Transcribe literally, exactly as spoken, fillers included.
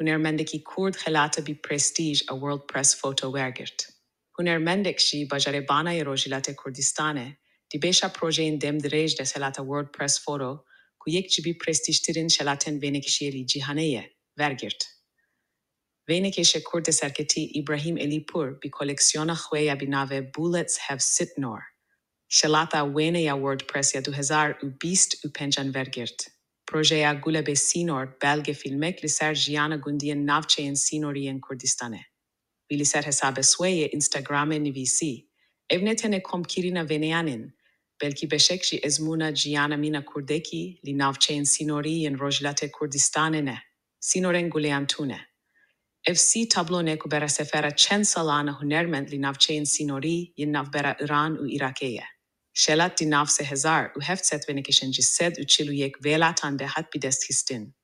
Hunermendekî Kurd xelata bi prestîj a World Press Photo wergirt. Hunermendek ji bajarê Bana yê Rojhilatê Kurdistanê, di beşa projeyên demdirêj desthelata World Press Photo, ku yek ji bi prestîjtirîn şelatên vênekişiyê li cîhanê ye, wergirt. Vênekêşê Kurdê serketî Îbrahîm Elîpur bi koleksiyona xwe ya bi navê Bullets Have Sitnor, şelata wêne ya World Press ya du hezar û bîst û pêncan wergirt. Projeya Gule Bê Sînor, belge fîlmek li ser jiyana gundiyên navçeyên sînorî yên Kurdistanê. Wî li ser hesabê swê yê Instagramê nivîsî, ev ne tenê komkirîna wêneyan in, belkî beşek ji ezmûna jiyana mîna kurdekî li navçeyên sînorî yên Rojhilatê Kurdistanê ne, sînorên guleyan tune. Ev sî tablo ne ku bera sefera çend salan a hunermend li navçeyên sînorî yên navbera Îran û Îrakê ye. Şelat di nav sê hezar û heft sed wênekêşên ji sed û çil û yek welatan de hat bidestxistin.